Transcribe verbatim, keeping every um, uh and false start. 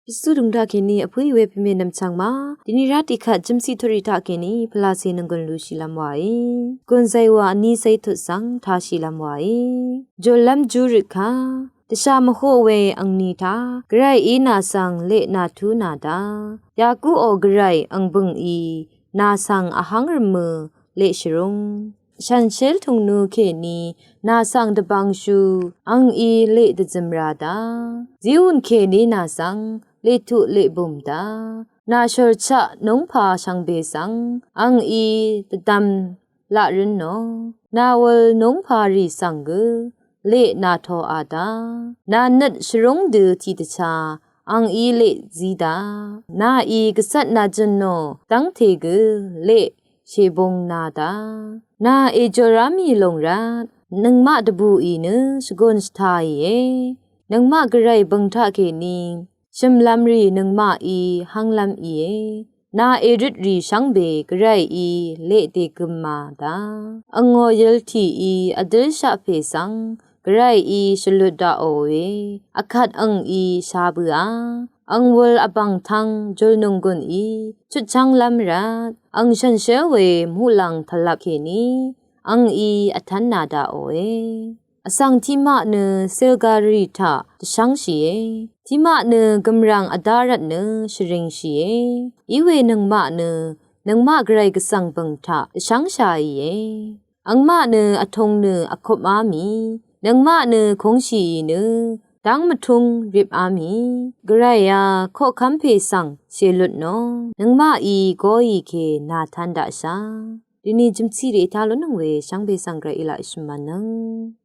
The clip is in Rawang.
Kristu dvng taq kèní vpǿì we pvme nvmchvng ma, dvni rá tiqkvt jvmciq tutrì taq kèní pvlacè nvnggùn lushìlv́m wàí. Gùnzay wa vní zaytut svng tashìlv́m wàí. Jùllv́m júrøt kà, dvshà mvhoq we angni taq, Gvrayí nà svng leq nàtú nà da. Yaku ò Gvray ang bø̀ngì, nà svng vháng rvmø̀ leq shvrúng. Shànshér tùngnu kèní nà svng dvbvngshú angí leq dvzøm ra da. Ziún kèní nà svng leq tuq leq bùm da. Nà shòrchaq núngpà shvngbe svng angí dvdvm laq rǿn nò. Nà wul núngpà rì svng gø leq nà toq a da. Nà nøt shvrúng dø tiqdvchá angí leq zí da. Nàí gvcvt nàjø̀n nò dv́ngte gø leq shèbung na da. Nà èjòrá mì lùng rvt nøngmaq dvbùì nø shvgùn shvtàìe. Nøngmaq Gvray bø̀ng taq kèní shø̀mlv́m rì nøngmaqí hv́nglv́m ìe. Nà èrøtrì shvngbe Gvrayí leq dègøm ma da. Angò yøl tìí vdǿlshaq pè svng Gvrayí shvlut daqò we, akvt angí sha bøa. Ang wul vbv̀ng tvng jùlnònggùnì chutchv́nglv́m rvt ang shànshér we muqlàng tvlvp kèní angí vtv́n nà daqòe. Vsvng tiqmaq nø silgarì taq dvshv́ngshìe. Tiqmaq nø gø̀mràng vdá rvt nø shvringshìe. Iwe nøngmaq nø nøngmaq Gvray gvsvng bø̀ng taq dvshv́ngshàìe. Angmaq nø vtūng nø vkupmá mì, nøngmaq nø kūngshìì nø dv́ng mvtúng ripmá mì. Gvrayá koqkv́m pè svng shèlut nò, nøngmaqí goì kè nàtv̄n daqshà. Dvni jvmciq rì ètá lúnnøng we shvngbe svng Gvrayí laq èshø̀m mvnøng.